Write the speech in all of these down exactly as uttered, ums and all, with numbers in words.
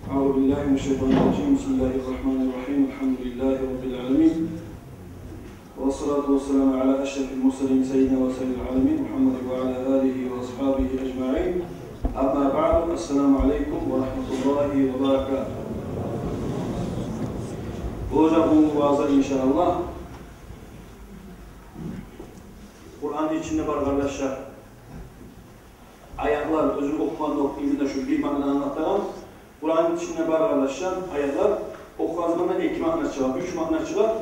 أعوذ بالله من الشيطان الرجيم. بسم الله الرحمن الرحيم. الحمد لله رب العالمين. والصلاة والسلام على أشرف المرسلين سيدنا وسيد العالمين محمد وعلى آله وأصحابه أجمعين. أما بعد. السلام عليكم ورحمة الله وبركاته. Болажакъ уллу ваъза, иншааллагь. Къуранны ичинде бар, къардашлар, аятлар, оьзюн охугъанда, именно шу бир маънаны англатагъан. Къуранны ичинде бар, къардашлар, аятлар, охугъан заманда эки маъна чыгъа, уьч маъна чыгъа.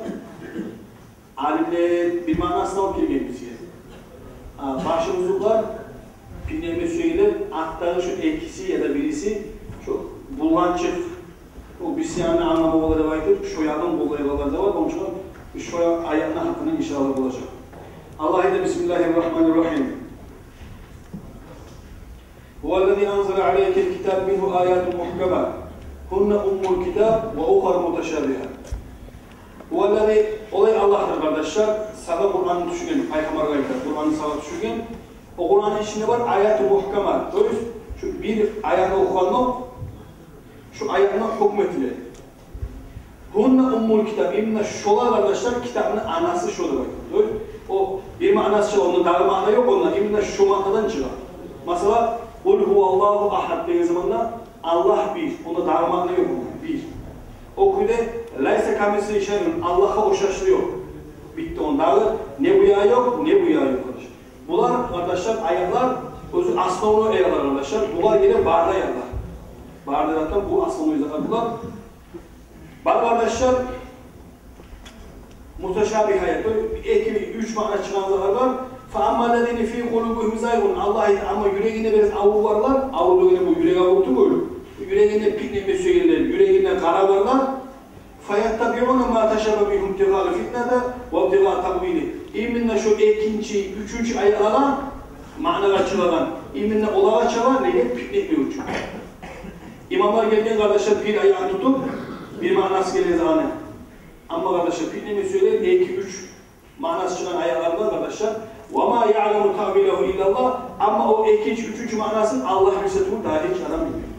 Алимлер бир маънасын алып гелген бизге. А, башыбызлыкълар, питнеге сюегенлер, артдагъы шу экиси яда бириси, шу булгъанчыкъ, о бир сыйны англамагъа болар деп айтып, шо ягъын къоллайгъанлар да бар. Ону учун шо аятны гьакъында, иншааллагь, болажакъ. Аллагь айта: بسم الله الرحمن الرحيم. هو الذي أنزل عليك الكتاب منه آيات محكمات هن أم الكتاب وأخر متشابهات. هو الذي, олай Аллагьдыр, къардашлар, сагъа Къуранны тюшюрген, пайхаммаргъа айта, Къуранны сагъа тюшюрген. О Къуранны ичинде бар آيات محكمات, то есть шу бир аятны охугъанда, шу аятны гьукму этиле. هن أم الكتاب, именно шолар, къардашлар, китапны анасы шо деп айта. То есть о бир маънасы чыгъа, онда дагъы маъна ёкъ, онда именно шо маънадан чыгъа. Масала, قل هو الله أحد деген заманда Аллагь бир, онда дагъы маъна ёкъ, онда бир. О кюйде ليس كمثله شيء, Аллагьгъа ошашлы ёкъ. Битди, онда дагъы не бу ягъы ёкъ, не бу ягъы ёкъ, къардашлар. Булар, къардашлар, аятлар, оьзю основной аятлар, къардашлар. Булар геле бары да аятлар. Бары да аятлар, бу основной аятлар булар. Бар, къардашлар, муташабигь аят, то есть эки, уьч маъна чыгъагъанлар бар. فأما الذين في قلوبهم زيغ, Аллагь айта, амма юрегинде бираз аврув барлар, аврув дегени бу юрек аврув тюгюл, юрегинде питнеге сюегенлер, юрегинде къара барлар, فيتبعون ما تشابه منه ابتغاء الفتنة وابتغاء تأويله. Именно шо экинчи, уьчюнчю аятлагъа, маънагъа чыгъагъан, именно олагъа чаба, неге? Питне этмек учун. Имамлар гелген, къардашлар, бир аятны тутуп, бир маънасы гелген заманы. Амма, къардашлар, питнеге сюегенлер, эки, уьч маънасы чыгъагъан аятлар бар, къардашлар. وما يعلم تأويله إلا الله. Амма о экинчи, уьчюнчю маънасын Аллагь билсе тюгюл, дагъы гьеч адам билмей.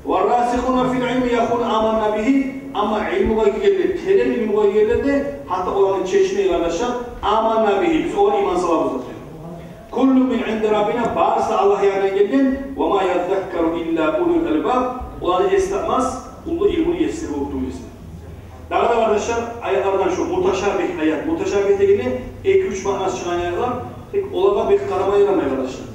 والراسخون في العلم يقولون آمنا به. Амма илмугъа гиргенлер, терен илмугъа гиргенлер де, гьатта оланы чечмей, къардашлар, آمنا به, биз огъар иман салабыз деп. كل من عند ربنا, барысы да Аллагь янындан гелген. وما يذكر إلا أولو الألباب. Оланы эс тапмас, уллу илмуну еси болуп тюгюл эсе. Дагъы да, къардашлар, аятлардан шо муташабигь аят. Муташабигь дегени эки-уьч маънасы чыгъагъан аятлар. Тек олагъа бек къарама ярамай, къардашлар.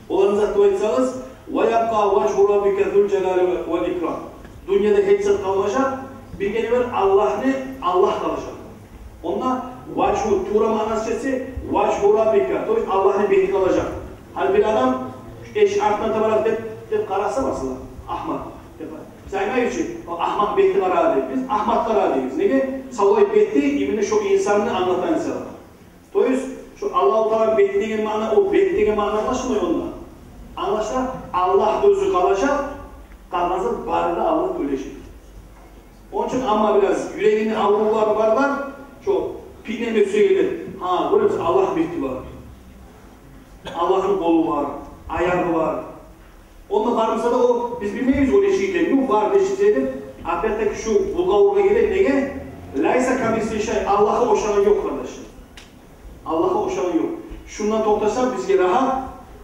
Оланы заты деп айтсагъыз, ويبقى وجه ربك ذو الجلال والإكرام. Дюньяда гьеч зат къалмажакъ, бир гене бир Аллагьны, Аллагь къалажакъ. Онда ваджгьу, тувра маънасы чечсе, وجه ربك, то есть Аллагьны бети къалажакъ. Гьали бир адам эшик артына таба деп, деп къараса, масала, Агьмат деп. Биз айтмайбыз чы, о Агьмат бети къара деп. Биз Агьмат къара дейбиз. Неге? Савлай бети именно шо инсанны англата инсангъа. То есть шо Аллагьу Тааланы бети деген маъна, о бет деген маъна англашылмай онда. Англашыла, Аллагь оьзю къалажакъ, къалгъан зат бары да Аллагь оьлежек. Ону учун, амма бираз юрегинде аврувлар барлар, шо питнеге сюегенлер, гьа, гёребиз, Аллагь бети бар. Аллагьны къолу бар, аягъы бар. Онда бар буса да, о, биз билмейбиз о нечик экенин, ну, бар нечик деп. Опять-таки шу булгъавургъа геле, неге? ليس كمثله شيء, Аллагьгъа ошагъан ёкъ, къардашлар. Аллагьгъа ошагъан ёкъ. Шундан токътасакъ, бизге рагьат,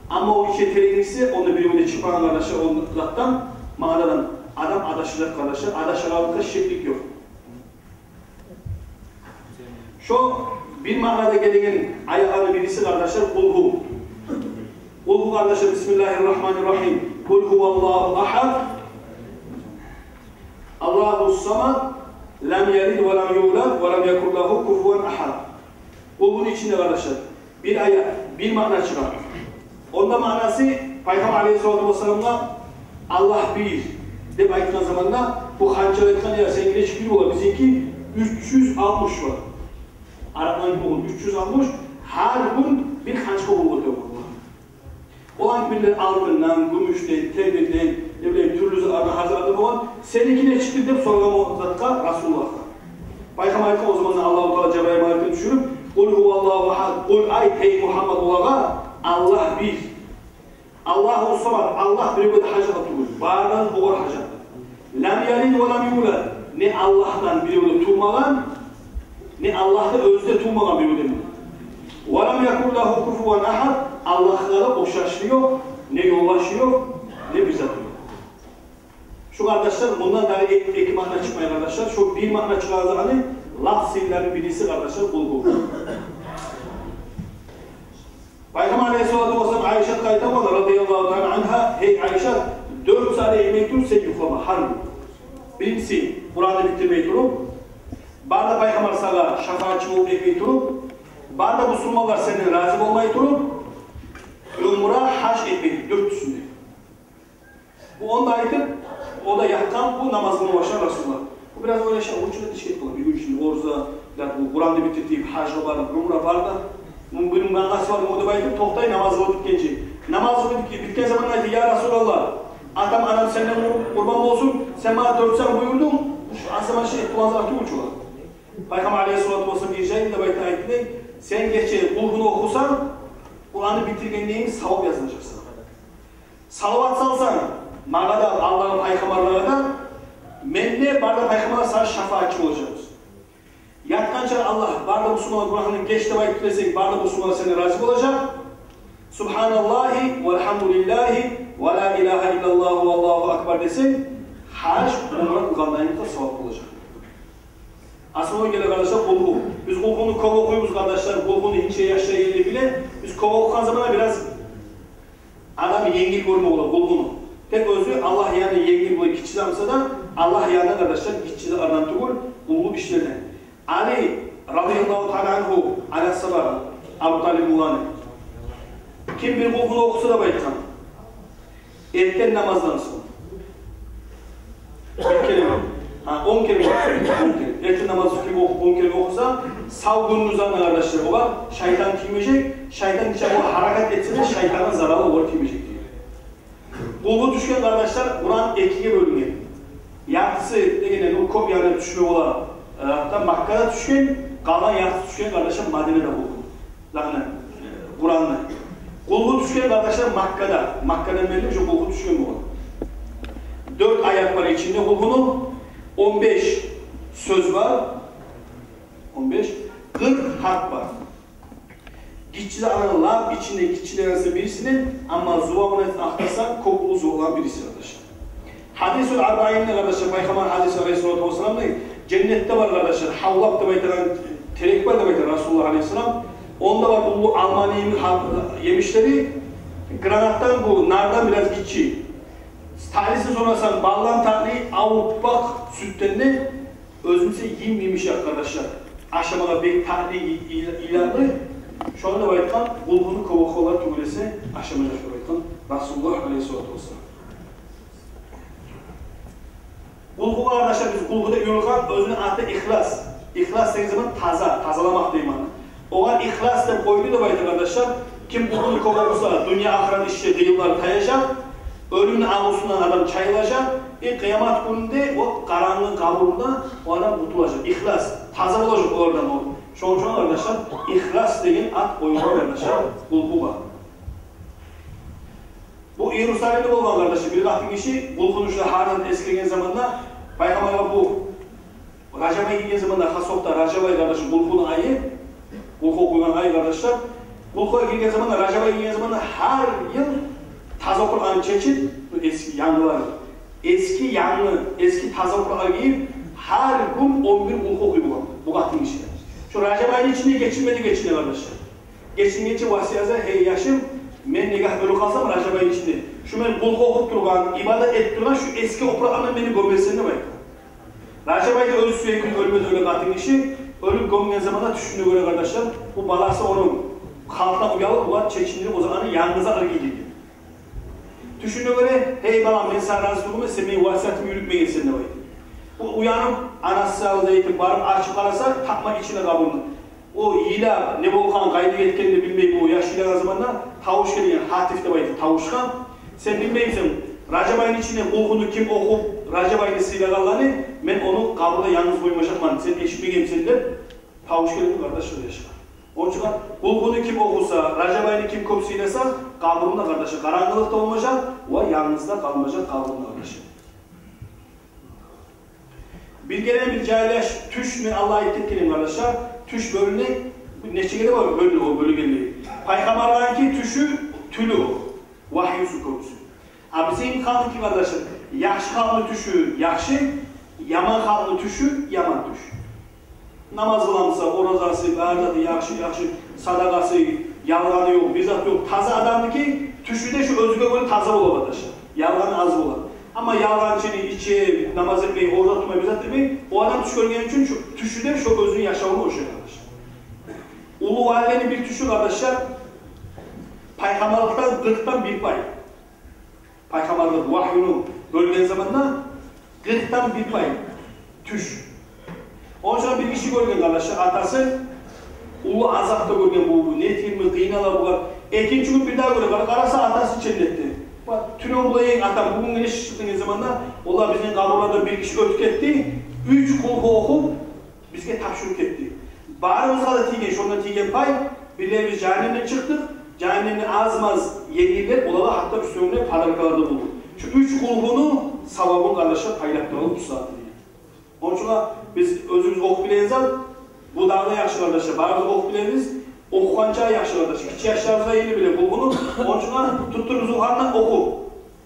амма о ичи терен гирсе, онда бир де чыкъмагъан, къардашлар, о затдан, маънадан, адам адашажакъ, къардашлар, адашагъанлыкъгъа шеклик ёкъ. Шо бир маънада гелеген аятланы бириси, къардашлар, قل هو. قل هو, къардашлар, بسم الله الرحمن الرحيم. قل هو الله أحد، الله الصمد، لم يلد ولم يولد، ولم يكن له كفوا أحد. О, муну ичинде, къардашлар, бир аят, бир маъна чыгъа. Онда маънасы, Пайхаммар алейгьиссалату вассаламгъа Аллагь бир деп айтгъан заманда, бу ханчакъ айтгъан, я, сеники нечик бир бола, бизинки уьч юз алтмыш бар. Арапланы болгъан уьч юз алтмыш, гьар гюн бир ханчакъ болуп оьте болгъан. Оланы бирлери алтындан, гюмюшден, темирден, не билейим, тюрлю затлардан, гьар затлардан болгъан. Сеники нечикдир деп сорагъан о затгъа, Расулуллагьгъа. Пайхаммар айтгъан, о заманда Аллагьу Таала Жабрайыл малайикни тюшюрюп: قل هو الله أحد, къул, айт, гьей Мугьаммад, олагъа, Аллагь бир. الله الصمد, Аллагь биревге де гьажатлы тюгюл, барына да огъар гьажатлы. Лам ялид ва лам юлад. Не Аллагьдан бирев де тувмагъан, не Аллагьдан оьзю де тувмагъан бирев де. Ва лам якун лагьу куфуван агьад. Аллагьгъа да ошашы ёкъ, не ёлдашы ёкъ, не бир заты ёкъ. Шу, къардашлар, мундан дагъы эк-, эки маъна чыкъмай, къардашлар. Шу бир маъна чыгъарагъаны лап сыйлыланы бириси, къардашлар, къулгьу. Пайхаммар алейгьиссалату вассалам Айшатгъа айта болгъан, радияллагьу таала ангьа: «Гьей Айшат, дёрт сагьат этмей туруп сен юхлама, гьар гюн. Биринчиси, Къуранны битдирмей туруп, бары да пайхаммар сагъа шафаатчы болуп этмей туруп, бары да бусурманлар сенден рази болмай туруп, умра, гьаж этмей туруп, дёртюсюн де». Бу онда айтып, о да ятгъан, бу намаз къыла башлагъан Расулуллагь. Бу бираз ойлаша, о учун да иш этип къала. Бир гюн ичинде ораза, бираз бу Къуранны битдиртип, гьажгъа барды, умра барды. Муну бир маънасы бар, о деп айтып токътай, намаз къылып битгенче. Намаз къылып битген, битген заманда айта: «Я Расулуллагь, атам, анам сенден къур-, къурбан болсун, сен магъа дёрт зат буюрдунг, шу асаман иши этип болагъан зат тюгюл чу олар». Пайхаммар алейгьиссалату вассалам иржайын деп айта, айтды дей: «Сен гече Къулгьуну охусанг, Къуранны битдиргенде йимик савап язылажакъ сагъа. Салават салсанг магъа да, Аллагьны пайхаммарлагъа да, мен де, бары да пайхаммарлагъа сагъа шафаатчы болажакъбыз. Ятгъанча Аллагь, бары да бусурманлар гюнагьындан геч деп айтып десенг, бары да бусурманлар сенден рази болажакъ. Субгьаналлагьи валгьамдулиллагьи ва ла илагьа иллаллагьу валлагьу акбар десенг, гьаж, умра къылгъандайын да савап болажакъ». Асылы геле, къардашлар, Къулгьу. Биз Къулгьуну кёп охуйбуз, къардашлар. Къулгьуну гьинче яшлар да биле. Биз кёп охугъан заманда бираз адам енгил гёрме бола Къулгьуну. Тек оьзю Аллагь янында енгил бола, гиччи зат буса да, Аллагь янында, къардашлар, гиччи затлардан тюгюл, уллу ишлерден. Али радияллагьу таала ангьу, анасы бар, Абу Талип уланы. Ким бир Къулгьуну охуса деп айтгъан, эртен намаздан сонг бир керен, гьа, он керен, он керен. Эртен намаз ким охуп он керен охуса, сав гюнню узагъына, къардашлар, огъар шайтан тиймежек, шайтан нечакъы гьаракат этсе де, шайтанны заралы огъар тиймежек дей. Къулгьу тюшген, къардашлар, Къуран экиге бёлюнген. Яртысы дегенде, ну, кёп янына тюшме бола, э, гьатта Маккада тюшген, къалгъан яртысы тюшген, къардашлар, Мадинада болгъан. Яни, э, Къуранны. Къулгьу тюшген, къардашлар, Маккада. Маккадан берли шу Къулгьу тюшген болгъан. Дёрт аят бар ичинде Къулгьуну, он беш сёз бар, он беш, къыркъ гьарп бар. Гиччи де, аны лап ичинде гиччилери бирисине, амма зувабын айтып ахтарсанг, кёп уллу зувапланы бириси, къардашлар. Гьадисул арбаинде, къардашлар, пайхаммар гьадиси алейгьиссалату вассаламны, женнетде бар, къардашлар, гьавлап деп айтагъан терек бар деп айта Расулуллагь алейгьиссалам. Онда бар уллу алманы йимик гьа-, емишлери, гранатдан, бу нардан бираз гиччи. Татлисин сорасанг, балдан татли, авуртпакъ сютден де, оьзю буса йым-йымышакъ, къардашлар. Ашамагъа бек татли, ил-, ил-, илягъы. Шону деп айтгъан, Къулгьуну кёп охугъанлар тюгюл эсе ашамажакъ деп айтгъан Расулуллагь алейгьиссалату вассалам. Къулгьугъа, къардашлар, биз Къулгьу деп юрюген, оьзюню аты Ихлас. Ихлас деген заман таза, тазаламакъ деген маъна. Огъар Ихлас деп къойду деп айта, къардашлар. Ким Къулгьуну кёп охуса, дюнья-ахырат иши, къыйынлар таяжакъ, оьлюмню агъусундан адам чайылажакъ, э, къыямат гюнюнде о къарангы къабурунда о адам къутулажакъ. Ихлас, таза болажакъ олардан о. Шону учун, къардашлар, Ихлас деген ат къоюлгъан, къардашлар, Къулгьугъа. Бу Иерусалимде болгъан, къардашлар, бир къатын гиши Къулгьуну шулай гьар зат эсгерген заманда, пайхаммаргъа бу Ражаб ай гелген заманда, хас вакътиде Ражаб ай, къардашлар, Къулгьуну айы, Къулгьу охуйгъан ай, къардашлар. Къулгьу гелген заманда, Ражаб ай гелген заманда гьар йыл таза Къуранны чечип, бу эски, янгылар, эски, янгы, эски таза Къуран гийип, гьар гюн он бир Къулгьу охуй болгъан бу къатын гиши. Шу Ражаб айны ичинде гечинмеди, гечинди, къардашлар. Гечингенче васият яза: «Гьей яшым, мен негагь оьлюп къалсам Ражаб айны ичинде, шу мен Къулгьу охуп тургъан, ибадат этип тургъан шу эски опуракъ булан мени гёмерсен», — деп айтгъан. Ражаб айда оьзю сюйген кюйде оьлмеди оьле къатын гиши. Оьлюп гёмген заманда тюшюнде гёре, къардашлар, бу баласы ону халкъдан уялып, булар чечиндирип, о заманы янгыза ыргъа гийген. Тюшюнде гёре: «Гьей балам, мен сагъа рази тюгюлмен, сен мени васиятымны юрютмегенсен», — деп айтып. Бу уянып, анасы алдына етип барып, ачып къараса, тапмай ичинде къабурну. О йылап, не болгъан, къайда гетгенин билмей, бу яш йылагъан заманда тавуш гелген, гьатиф деп айтып тавушгъа. «Сен билмеймисен, Ражаб айны ичинде Къулгьуну ким охуп, Ражаб айны сыйлагъанланы, мен ону къабурда янгыз къоймажакъман, сен эшитмегенмисен?» — деп тавуш гелген, къардашлар, яшгъа. Ону учун Къулгьуну ким охуса, Ражаб айны ким кёп сыйласа, къабурунда, къардашлар, къарангылыкъ да болмажакъ, ва янгыз да къалмажакъ къабурунда, къардашлар. Бир керен бир жагьил яш тюш, мен алда айтып гетгенмен, къардашлар, тюш бёлюне, нече керен бар бёлюне, о бёлюнген. Пайхаммарлагъа тюшю тюлю, вагьюсу кёбюсю. А бизин халкъны, къардашлар, яхшы халкъны тюшю яхшы, яман халкъны тюшю яман тюш. Намаз къыламыса, оразасы, бары да яхшы, яхшы, садагъасы, ялгъаны ёкъ, бир зат ёкъ. Таза адамныки тюшю де шо оьзюне гёре таза бола, къардашлар. Ялгъаны аз бола. Амма ялгъанчыны, иче, намаз этмей, ораза тутмай, бир зат этмей, о адам тюш гёргени учун шо тюшю де шо оьзюню яшавуна ошай, къардашлар. Уллу валилени бир тюшю, къардашлар, пайхаммарлыкъдан къыркъдан бир пай. Пайхаммарлыкъ, вагьюну бёлген заманда къыркъдан бир пай тюш. Онча бир гиши гёрген, къардашлар, атасы уллу азапда гёрген, бу не этейим, къыйнала бугъар. Экинчи гюн бир дагъы гёре, къара-, къараса, атасы женнетде. Бакъ, тюнегюн булай атам, бугюн не иш этдинг деген заманда, валлагь, бизин къабурлардан бир гиши оьтюп гетди, уьч къулгьу охуп, бизге тапшуруп гетди. Барыбызгъа да тийген, шондан тийген пай, бирлерибиз жагьаннемден чыкъдыкъ, жагьаннемни аз-маз енгиллер, олагъа гьатта уьстюне подаркалар да болду. Шу уьч къулгьуну савабын, къардашлар, пайлап да алып тюшсек деген. Онча биз оьзюбюз охуп билеген зат, бу дагъы да яхшы, къардашлар, барыбыз охуп билебиз, охугъанча яхшы, къардашлар. Гиччи яшларыбыз да энни биле къулгьуну, онча тутдуруп Зуханны оху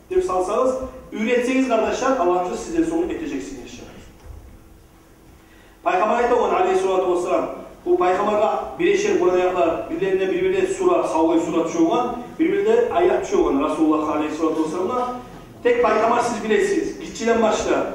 деп салсагъыз, уьйретсегиз, къардашлар, Аллагь буюрса, сизден сонг этежек сизин яшларыгъыз. Пайхаммар айта болгъан, алейгьиссалату вассалам, бу пайхаммаргъа бирер-бирер Къуран аятлар, бирлерине бир-бир сура, савлай сура тюше болгъан, бир-бир де аят тюше болгъан Расулуллагьгъа, алейгьиссалату вассаламгъа. Тек пайхаммар, сиз билесиз, гиччиден башлап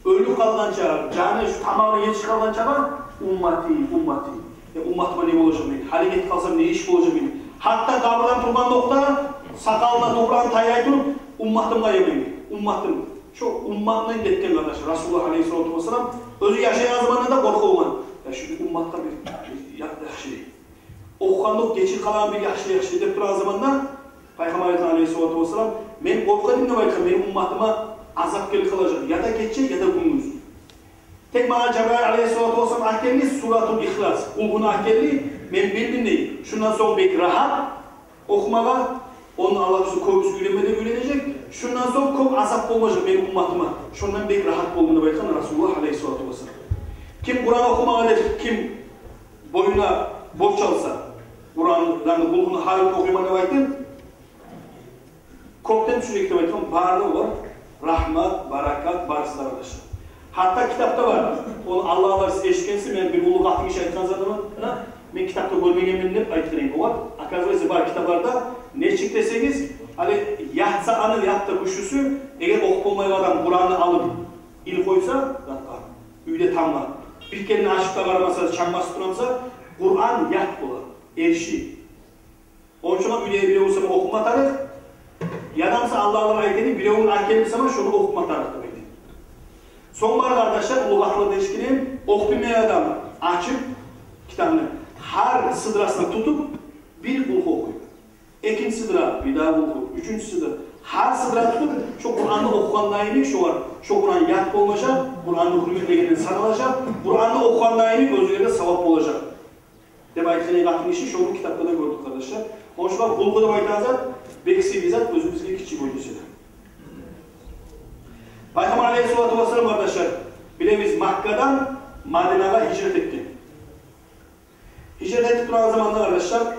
оьлюп къалгъанча, жаны шу тамагъына етишип къалгъанча, уммати, уммати. Я, умматыма не болажакъ мени? Гьалек этип къалсам, не иш болажакъ мени? Гьатта къабурдан тургъандокъда, сакъалына топуракъны тайлай туруп, умматым къайда мени? Умматым. Шо умматындан гетген, къардаш, Расулуллагь алейгьиссалату вассалам оьзю яшайгъан заманда да къоркъа болгъан. Я, шу умматгъа бир, бир я-, яхшы. Охугъандокъ гечип къалагъан бир яхшы, яхшы деп турагъан заманда, Пайхаммар айтгъан алейгьиссалату вассалам, мен къоркъа эдим деп айтгъан, мени умматыма азап гелип къалажакъ, я да гече, я да гюндюз. Тек магъа Жабрайыл алейгьиссалату вассалам алып гелди Суратул Ихлас, Къулгьуну алып гелди, мен билдим дей. Шундан сонг бек рагьат охумагъа, ону Аллагь буюрса кёбюсю уьйренме де уьйренежек. Шундан сонг кёп азап болмажакъ мени умматыма. Шондан бек рагьат болдум деп айтгъан Расулуллагь алейгьиссалату вассалам. Ким Къуран охумагъа деп, ким бойнуна борч алса, Къуранны, Къулгьуну гьар гюн охуйман деп айтып, кёкден тюшежек деп айтгъан, бары да олар рагьмат, баракат, барысы да, къардашлар. Гьатта китапда бар. Ону Аллагь алар, сиз эшитгенсиз, мен бир уллу къатынгиши айтгъан затны, мен китапда гёрмегенмен деп айтгъан эдим. Олар, оказывается, бар китапларда, нечик десегиз, гьали ятса, аны ят да гючлюсю, эгер охуп болмайгъан адам Къуранны алып ил къойса затгъа, уьйде тамгъа, бир керен ачып да къарамаса, чангмасып турамса, Къуран ят бола, эрши. Ончун уьйде бирев сама охума тарыкъ, я да буса Аллагь алар айтгъаны, биревню алып гелип сама шону охума тарыкъ деп айтгъан. Сонг бар, къардашлар, уллу къатынлар да эшитген эдим, охуп билмейген адам ачып китапны, гьар сыдрасына тутуп бир Къулгьу охуй. Экинчи сыдра, бир дагъы Къулгьу, уьчюнчю сыдра. Гьар сыдра тутуп, шо Къуранны охугъанда йимик, шогъар, шо Къуран ят болмажакъ, Къуранны гьюрметлегенден саналажакъ, Къуранны охугъанда йимик оьзюне де савап болажакъ деп айтгъан къатынгиши, шону китапда да гёрдюк, къардашлар. Ончун Къулгьу деп айтагъан зат бек сыйлы зат, оьзюбюзге гиччи гёрюнсе де. Пайхаммар алейгьиссалату вассалам, къардашлар, билебиз, Маккадан Мадинагъа гьижрат этген. Гьижрат этип турагъан заманда, къардашлар,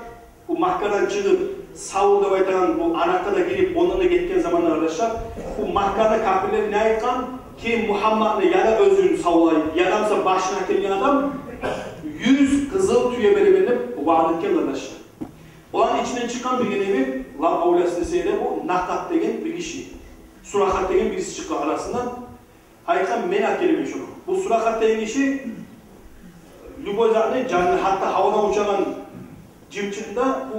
бу Маккадан чыгъып, Савр деп айтагъан бу аракъгъа да гирип, ондан да гетген заманда, къардашлар, бу Маккада капирлер не айтгъан? Ким Мугьаммадны я да оьзюн савлай, я да буса башын алып гелген адам юз къызыл тюе беремен деп ваъда этген, къардашлар. Оланы ичинден чыкъгъан биргине бир, лап авлиясы десе де, бу Накъат деген бир гиши. Суракъат деген бириси чыкъгъан арасындан. Айтгъан, мен алып гелемен шуну. Бу Суракъат деген гиши любой затны, жанны, гьатта гьавадан учагъан жымчыкъны да бу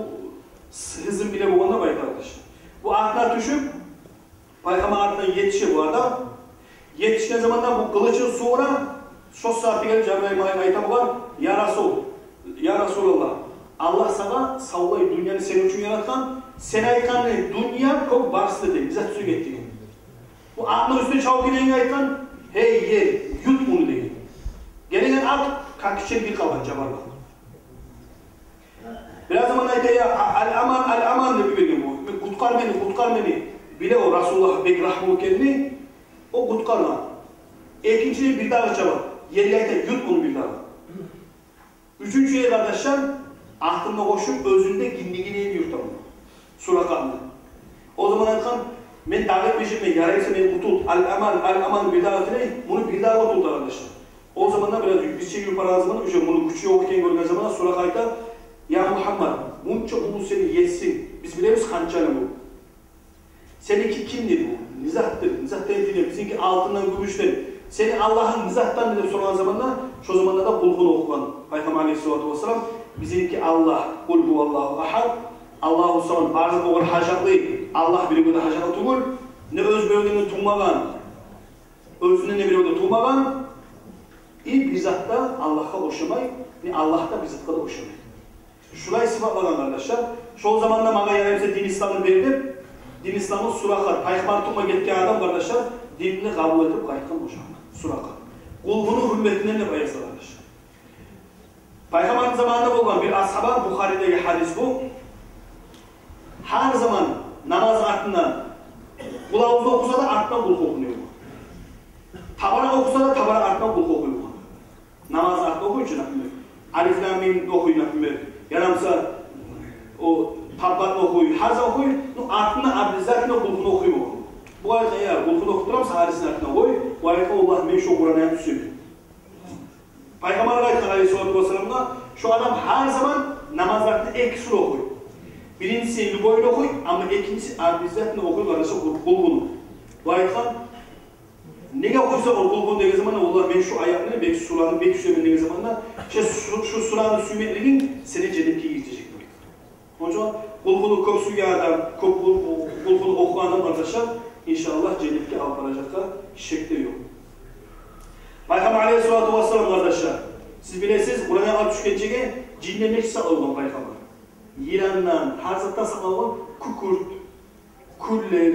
гьызын биле болгъан деп айта, къардашлар. Бу атына тюшюп, Пайхаммар артындан етише бу адам. Етишген заманда бу къылычын сувура, шо сагьатда гелип Жабрайыл малайик айта бугъар: «Я Расул, я Расулаллагь, Аллагь сагъа савлай дюньяны сен учун яратгъан, сен айтгъанны дюнья, кёк, барысы да тенг, бир зат тюзюк эт», — деген. Бу атны уьстюне чабып гелегенге айтгъан: «Гьей ер, ют муну», — деген. Гелеген ат кёкге чиркилип къалгъан, жабаргъан. Бираз заман айта: «Я, ал-аман, ал-аман», — деп йиберген бу. «Къутгъар мени, къутгъар мени». Биле о Расулуллагь бек рагьмулу экенни, о къутгъаргъан. Экинчи бир дагъы чаба, ерге айта, ют ону бир дагъы. Уьчюнчю, къардашлар, артына къошуп, оьзюнде гиндигине юртаман Суракъаны. О заман айтгъан: «Мен дагъы этмежекмен, ярай буса мени къутулт, ал-аман, ал-аман», бир дагъы тилей, муну бир дагъы къутулта, къардашлар. О заманда бираз бирче юрюп барагъан заманда, уже муну гючю ёкъ экенин гёрген заманда Суракъа айта: «Я Мугьаммад, мунча уллу сени есинг, биз билебиз къанчалыгъын. Сеники кимдир бу? Не затдыр? Не затдан этилген? Бизинки алтындан, гюмюшден. Сени Аллагьынг не затдан?» — деп сорагъан заманда, шо заманда да Къулгьуну охугъан Пайхаммар алейгьиссалату вассалам: «Бизинки Аллагь, Къул гьуваллагьу агьад, Аллагьу самад, бары затгъа огъар гьажатлы, Аллагь биревге де гьажатлы тюгюл, не оьз биревден де тувмагъан, оьзюнден де биревде тувмагъан, и бир зат да Аллагьгъа ошамай, не Аллагь да бир затгъа да ошамай». Шулай сыпатлагъан, къардашлар. Шол заманда магъа, ярай буса, дин исламны бер деп, дин исламны Суракъа, Пайхаммар тутма гетген адам, къардашлар, динни къабул этип къайтгъан о шагьар Суракъа. Къулгьуну гьюрметинден деп айта, къардашлар. Пайхаммарны заманында болгъан бир асгьаба, Бухаридеги гьадис бу. Гьар заман намаз артындан Къул агъузну охуса да, артындан Къулгьу охуй болгъан. Табаракъ охуса да, Табаракъ артындан Къулгьу охуй болгъан. Намаз артындан охуй чу, например, Алиф лам мим охуй, например, яда буса о Таббатны охуй, гьар зат охуй, ну, артындан обязательно Къулгьуну охуй болгъан. Бу айтгъан: «Я, Къулгьуну охуп турамысан, гьарисин артындан къой», бу айтгъан: «Валлагь, мен шо Къуран аятны сюемен». Пайхаммар айтгъан алейгьиссалату вассаламгъа: «Шо адам гьар заман намаз артында эки сура охуй. Биринчиси любойну охуй, амма экинчиси обязательно охуй, къардашлар, Къулгьуну». Бу айтгъан: «Неге охуйсан о Къулгьуну?» — деген заманда: «Валлагь, мен шо аятны, бек сураны бек сюемен», — деген заманда: «Шо су-, шо сураны сюймеклигинг сени женнетге гиргизежек», — деп айтгъан. Ону учун Къулгьуну кёп сюйген адам, кёп Къул-, Къулгьуну охугъан адам, къардашлар, иншааллагь, женнетге алып баражакъгъа шек де ёкъ. Пайхаммар алейгьиссалату вассалам, къардашлар, сиз билесиз, Къуран аятны тюшгенчеге жинлер нечик сакълангъан Пайхаммар? Йыландан, гьар затдан сакълангъан, кюкюрт, кюллер,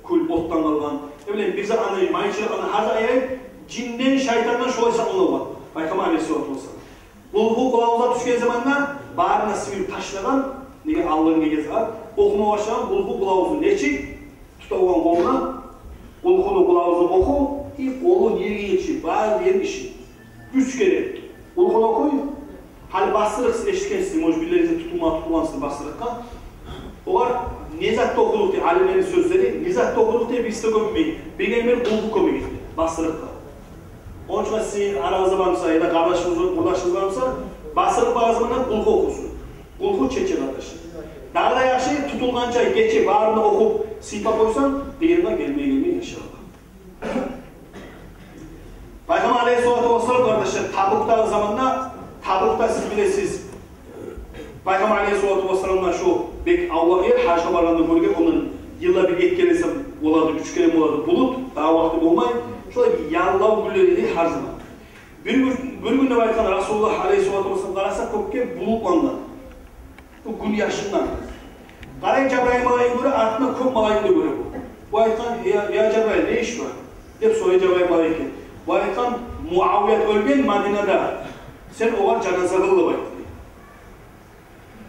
кюл отдан къалгъан, не билейим, бир зат, аны, майчылыкъ, аны, гьар зат, яни, жинден, шайтандан шолай сакълангъан Пайхаммар алейгьиссалату вассалам. Къулгьу, Къул агъузу тюшген заманда барын да сибирип ташлагъан, неге алгъан гелген зат, охума башлагъан Къулгьу, Къул агъузу нечик, тута болгъан къолуна Къулгьуну, Къул агъузуну охуп, и къолу неге етишип, бары ерин иши. Уьч керен Къулгьуну охуй. Гьали басдырыкъ, сиз эшитгенсиз, может, бирлеригизде тутулма, тутулгъансыз басдырыкъгъа. Огъар не затда охудукъ деп, алимлени сёзлери, не затда охудукъ деп бириси де гёммей. Бирге бир Къулгьу гёмеген басдырыкъгъа. Ону учун сизин арагъызда бар буса, яда къардашыгъыз, къурдашыгъыз бар буса, басдырыкъ бар заманда Къулгьу охусун. Къулгьу чече, къардаш. Дагъы да яхшы, тутулгъанча гече барын да охуп, сыйпап къойсанг, къыйынына гелмей, гелмей, иншааллагь. Пайхаммар алейгьиссалату вассалам, къардашлар, Табукдагъы заманда, Табукда, сиз билесиз, Пайхаммар алейгьиссалату вассаламдан шо бек авлакъ ер, гьажгъа баргъанда гёрген, ондан йылда бир-эки керен болса болады, уьч керен болады, булут, дагъы вакъти болмай, шолай бир яллав гюнлер эди гьар заман. Бир гюн, бир гюн деп айтгъан Расулуллагь алейгьиссалату вассалам, къараса, кёкге булутлангъан. Бу гюн яшынгъан. Къарай, Жабрайыл малайикни гёре, артында кёп малайикни де гёре бу. Бу айтгъан: «Я, я Жабрайыл, не иш бар?» — деп сорай Жабрайыл малайикге. Бу айтгъан: «Муавият оьлген Мадинада. Сен огъар жаназа къыл», — деп айтды.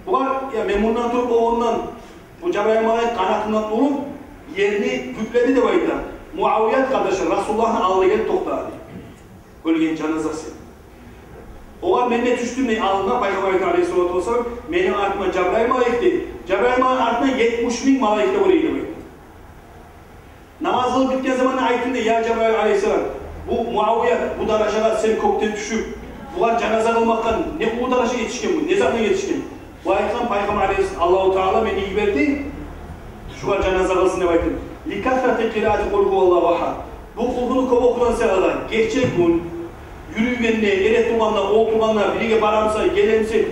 Бугъар: «Я, мен мундан туруп, ондан, бу Жабрайыл малайик къанатындан уруп, ерни бюкледи», — деп айта. Муавият, къардашлар, Расулуллагьны алдына гелип токътады. Оьлген жаназасы. Огъар мен де тюшдюм дей алдына, Пайхаммар айта алейгьиссалату вассалам: «Мени артыма Жабрайыл малайик», — дей. Жабрайыл малайик артына етмиш минг малайик де гёре эди дей. Намаз къылып битген заманда айтдым дей: «Я Жабрайыл алейгьиссалам, бу Муавият бу даражагъа сен кёкден тюшюп, бугъар жаназа къылмакъгъа не уллу даражагъа етишген бу, не затгъа етишген?» Бу айтгъан: «Пайхаммар алейгьис-, Аллагьу Таала мени йиберди шугъар жаназа къылсын», — деп айтды. «Ли касрати къираати Къул гьуваллагьу агьад». Бу Къулгьуну кёп охугъан саялы, гече-гюн, юрюйгенде, эретургъанда, олтургъанда, бир ерге барамыса, гелемисе,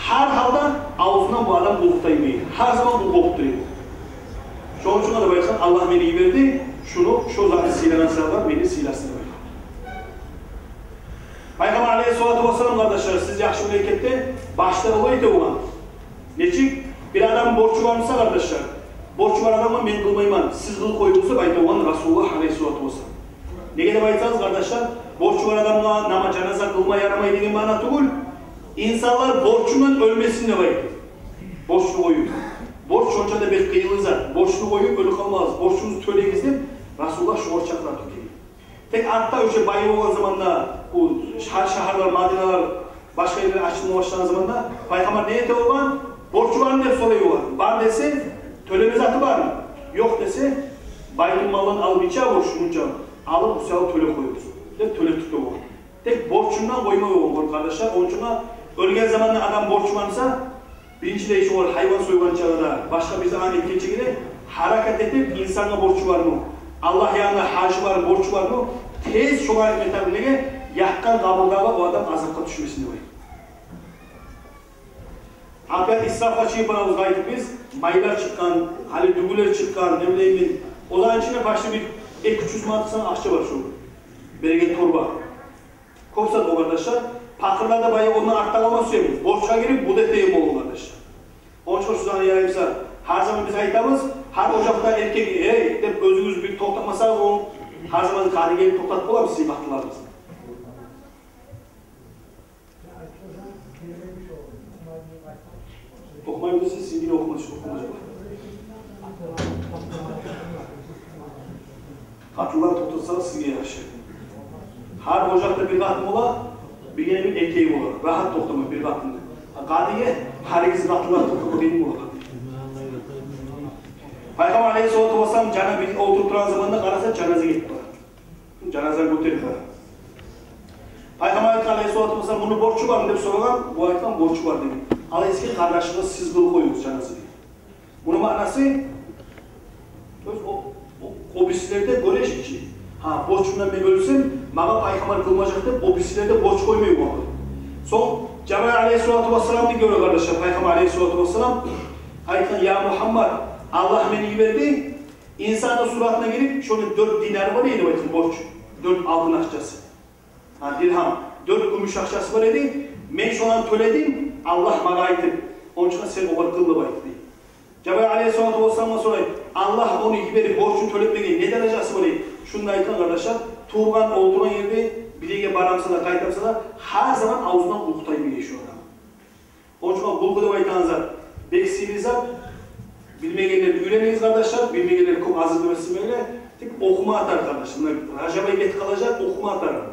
гьар гьалда авзундан бу адам Къулгьу таймай. Гьар заман Къулгьу охуп тура эди. Шону учун да деп айтгъан: «Аллагь мени йиберди, шуну, шо затны сыйлагъан саялы мени сыйласын», — деп айтгъан. Пайхаммар алейгьиссалату вассалам, къардашлар, сиз яхшы билеген кепде, башда олай эте болгъан. Нечик? Бир адамны борчу бар буса, къардашлар, борчу бар адамгъа: «Мен къылмайман, сиз къылып къоюгъуз», — деп айта болгъан Расулуллагь алейгьиссалату вассалам. Неге деп айтсагъыз, къардашлар, борчу бар адамгъа намаз, жаназа къылма ярамай деген маъна тюгюл. Инсанлар борчундан оьлмесин деп айта. Борчну къоюп. Борч шонча да бек къыйынлы зат. Борчну къоюп оьлюп къалмагъыз. Борчугъузну тёлегиз деп Расулуллагь шогъар чакъыра тургъан. Тек артда уже бай болгъан заманда, бу шагьар, шагьарлар, Мадиналар, башгъа ерлер ачылма башлагъан заманда пайхаммар не эте болгъан? Борчу бармы деп сорай болгъан. Бар десе, тёлеме заты бармы? Ёкъ десе, байтулмалдан алып, нече борч, мунча алып, бу саялы тёлеп къоюгъуз деп тёлетдирип де болгъан. Тек борчундан къоймай болгъан, къардашлар. Ону учун оьлген заманда адам борчу бар буса, биринчилей шолар гьайван сойгъан чагъы да, башгъа бизин аны этген чакъы да, гьаракат этип, инсангъа борчу бармы, Аллагь янына гьажы бармы, борчу бармы, тез шолар этме тарыкъ. Неге? Якъгъан къабурдагъы о адам азапгъа тюшмесин деп. Опять исрафгъа чыгъып барабыз къайтып биз, майлар чыкъгъан, гьали дюгюлер чыкъгъан, не билейим мен. Оланы ичинде почти бир эки-уьч юз манат санап акъча бар шу берген торба. Кёп зат о, къардашлар. Пакъырлар да баягъы ондан артда къалма сюе, борчгъа гирип, бу да этеген болду, къардашлар. Ону учун шо затны ярай буса, гьар заман биз айтабыз, гьар ожакъда эркек, «Эй!» деп оьзюгюз бир токътатмасагъыз, о гьар заман къади гелип токътатып боламы сизин къатынларыгъызны? Охумайман десе, сизин де охумас, охумас. Къатынлар токътатсагъыз, сизге яхшы. Гьар ожакъда бир къатын бола, биргине бир эркеги бола. Рагьат токътама бир къатында. А къадиге гьар экиси къатынлар токътама къыйын бола. Пайхаммар алейгьиссалату вассалам жаназа бир олтуруп турагъан заманда къараса, жаназа гетип бара. Жаназаны гётерип бара. Пайхаммар айтгъан алейгьиссалату вассалам: «Муну борчу бармы?» — деп сорагъан. Бу айтгъан: «Борчу бар», — деген. Алай эсе, къардашыгъыз, сиз къылып къоюгъуз жаназаны. Муну маънасы, то есть, о, о, о бирисилер де гёре чи. Гьа, борчумдан мен оьлсем, магъа пайхаммар къылмажакъ деп, о бирисилер де борч къоймай болгъан. Сонг Жабраил алейгьиссалату вассаламны гёре, къардашлар, пайхаммар алейгьиссалату вассалам. Айтгъан: «Я Мухаммад, Аллагь мени йиберди, инсанны суратына гирип, шону дёрт динары бар эди, айтгъан, борч, дёрт алтын акъчасы, гьа, диргьам, дёрт гюмюш акъчасы бар эди. Мен шону тёледим, Аллагь магъа айтып, ону учун сен огъар къыл деп айтды». Жабраил алейгьиссалату вассаламгъа сорай: «Аллагь ону йиберип, борчун тёлетмеге не даражасы бар эди?» Шунда айтгъан, къардашлар: «Тургъан, олтургъан ерде, бир ерге бара буса да, къайта буса да, гьар заман авзундан къулгьу таймай эди шу адам». Ону учун къулгьу деп айтагъан зат бек сыйлы зат. Билмегенлер уьйренигиз, къардашлар, билмегенлер кёп азып бермесин мейле. Тек охума тартар, къардашлар. Муна Ражаб ай гетип къалажакъ, охума тартар.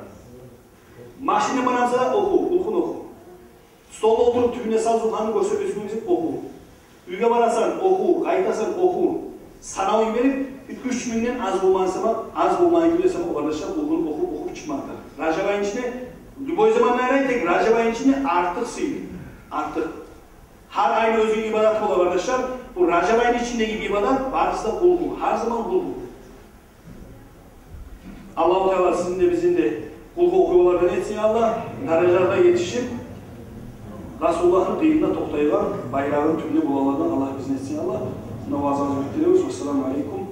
Машинде бара буса да оху, къулгьуну оху. Столда олтуруп, тюбюне сал зурнаны, гёрсетмесин, оху. Уьйге барасан, оху, къайтасан, оху. Санавун берип, бир уьч мингден аз болмай сама, аз болмай гюле сама, къардашлар, къулгьуну охуп, охуп чыкъмакъ да. Ражаб айны ичинде, любой заманда ярай, тек Ражаб айны ичинде артыкъ сыйлы, артыкъ. Гьар айны оьзюню ибадаты бола, къардашлар. Бу Ражаб айны ичиндеги ибадат барысы да къулгьу, гьар заман къулгьу. Аллагьу Таала сизин де, бизин де къулгьу охуйгъанлардан этсин, Аллагь, даражагъа етишип, Расулуллагьны къырыйында токътайгъан, байрагъыны тюбюнде болагъанлардан Аллагь бизин этсин, Аллагь. Муна ваазабызны битдиребиз. Вассаламу алейкум